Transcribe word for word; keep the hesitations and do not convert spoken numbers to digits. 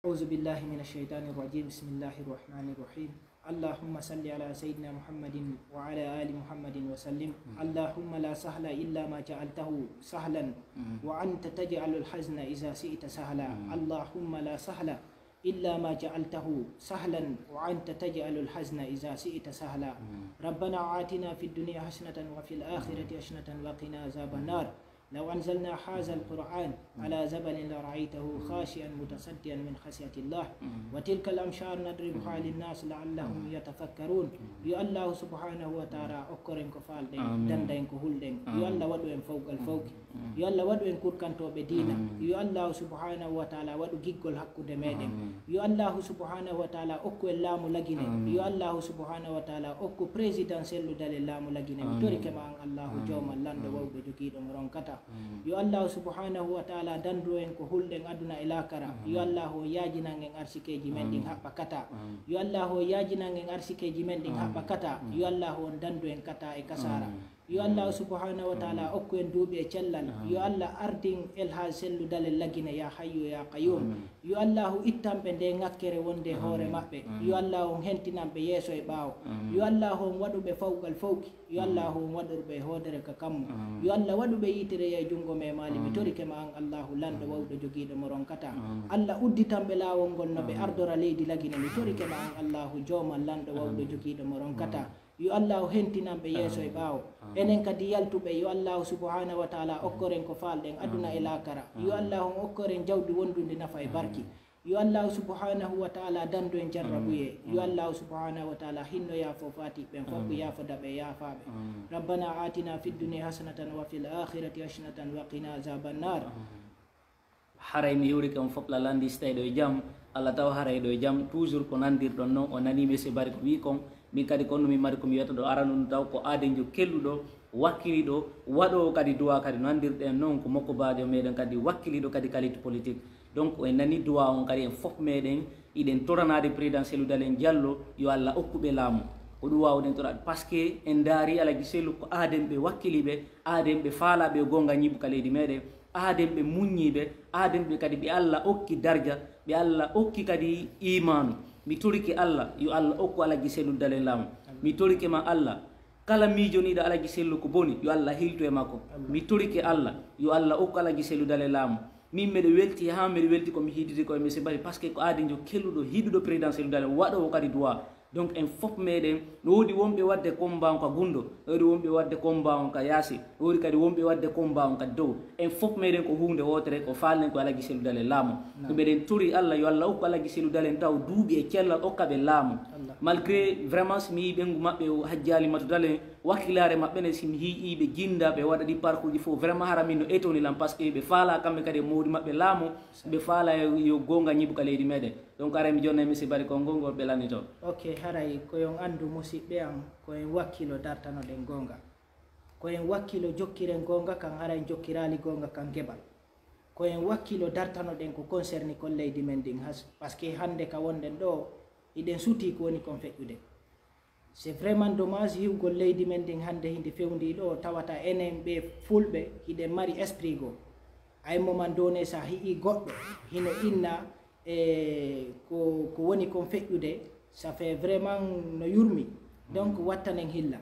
أعوذ بالله من الشيطان الرجيم. بسم الله الرحمن الرحيم. اللهم صل على سيدنا محمد وعلى آل محمد وسلم. اللهم لا سهل إلا ما جعلته سهلا وأنت تجعل الحزن إذا شئت سهلا. اللهم لا سهل إلا ما جعلته سهلا وأنت تجعل الحزن إذا شئت سهلا. ربنا آتنا في الدنيا حسنة وفي الآخرة حسنة وقنا عذاب النار. لو أنزلنا هذا القرآن على جبل لرأيته خاشعا متصدعا من خشية الله. وتلك الأمثال نضربها للناس لعلهم يتفكرون. Yo Allahu subhanahu wa ta'ala okkoren ko faalɗen, danda en ko hulɗen. Yo Allah waɗu en fawgal fawki. Yo Allah waɗu en kurkantooɓe diina. Yo Allahu subhanahu wa ta'ala waɗu giggol hakkunde meɗen. Yo Allahu subhanahu wa ta'ala okku en laamu lagine. Yo Allahu subhanahu wa ta'ala okku président selludal e laamu lagine. Mi torike ma an Allahu, joomal lanɗo wawɗo jogiiɗo mo ronkata. Yo Allahu subhanahu wa ta'ala dandu en ko hulɗen aduna e laakara. Yo Allahu on yaajinan en arsikeeji men ɗin haɓɓa kata. Yo Allahu on yaajinan en arsikeeji men ɗin haɓɓa kata. Yo Allahu on dandu en kata e kasaara. Yo Allahu subhanahu wa ta'ala okku en duuɓi e cellal. Yo Allah ardin Elhaj Sellu Dalel Lagine, ya hayyu ya qayyum. Yo Allahu ittan ɓe nde ŋakkere wonde e hoore maɓɓe. Yo Allahu on hentinan ɓe yeeso e ɓaawo. Yo Allahu on waɗu ɓe fawgal fawki. Yo Allahu on waɗu ɓe hoodere ka kammu. Yo Allah waɗu ɓe yiitere e junngo me maali. Mi torike ma an Allahu lanɗo wawɗo jogiiɗo mo ronkata. Allah udditan ɓe laawol ngol no ɓe ardora leydi Lagine. Mi torike ma an Allahu joomal lanɗo wawɗo jogiiɗo mo ronkata. Yo Allahu hentinan ɓe yeeso e ɓaawo. Enen kadi yaltuɓe, yo Allahu subhanahu wa ta'ala okkoren ko faalɗen aduna e laakara. Yo Allahu on okkoren jawdi wondundi nafa e barki. Yo Allahu subhanahu wa ta'ala dandu en jarrabuye. Yo Allahu subhanahu wa ta'ala hinno yaafo faati ɓen fof, yaafoda ɓe yaafaaɓe. ربنا آتنا في الدنيا حسنة وفي الآخرة حسنة وقنا عذاب النار. Haray mi hiwrike on fof la landi si tawi ɗo e jam. Allah taw haray ɗo e jam, toujours ko nandirɗon non, o nani monsieur Bari ko wi kon. Min kadi ko mi mari ko mi wiyata ɗo arano ɗum taw ko aadenjo kelluɗo, wakkiliɗo, waɗoowo kadi duwa kadi no anndirɗen non ko makko baajo meɗen kadi wakkiliɗo kadi ka leydi politique. Donc en nani duwa on kadi en fof meɗen iɗen toranaade président Cellou Dalein Diallo yo Allah okku ɓe laamu. Ko ɗum wawɗen toraade parce que en ndaari Alaji Cellou ko aaden ɓe wakkili ɓe, aaden ɓe faala ɓe gonga ñiɓu ka leydi meɗen. Aaden ɓe muññiiɓe, aaden ɓe kadi ɓe Allah okki darja, ɓe Allah okki kadi imaanu. Mi torike Allah, yo Allah okku Alaji Cellou Dalein laamu. Mi torike ma Allah, kala miijoniiɗo Alaji Cellou ko boni, yo Allah hiltu e makko. Mi torike Allah, yo Allah okku Alaji Cellou Dalein laamu. Min mbeɗo welti haa mbeɗo welti ko mi hiiditi ko e monsieur Bari, parce que ko aadenjo kelluɗo, hiɗuɗo président Cellou Dalein, waɗoowo kadi duwa. Donc en fof meɗen, no woodi wonɓe wadde combat on ka gundo, no woodi wonɓe wadde combat on ka yaasi, no woodi kadi wonɓe wadde combat on ka dow. En fof meɗen ko huunde wootere, ko faalɗen ko Alaji Cellou Dalein laamu. Ko mbeɗen tori Allah yo Allah okku Alaji Cellou Dalein taw duuɓi e cellal okka ɓe laamu. Malgré vraiment si mi yii ɓengu maɓɓe o Hajji Alimatu Dalein, wakkilaare maɓɓe ne si mi yii ɓe jinda ɓe waɗa ɗi parcours ji fof vraiment hara min no étoni lan parce que ɓe faala kamɓe kadi e mawdi maɓɓe laamu, ɓe faala yo gonga ñiɓu ka leydi meɗen. Donc aray mi jonna e monsieur Bari ko ngol ngol ɓe lanni to. Ok, haray ko yon anndu musiɓɓe am, ko en wakkilo dartanoɗen goonga. Ko en wakkilo jokkiren goonga kan, haray en jokkiraali goonga kan geɓal. Ko en wakkilo dartanoɗen ko concerni kon leydi men ndin has, parce que hannde ka wonɗen ɗo, hiɗen suuti ko woni kon feƴƴude. C'est vraiment dommage hiwgol leydi men ndin hannde hindi fewndi ɗo, tawata enen ɓe fulɓe hiɗen mari esprit goo. Ay moment donné sa hi'i goɗɗo hino inna e ko, ko woni kon feƴƴude, ça fait vraiment no yurmi. Donc wattanen hilla.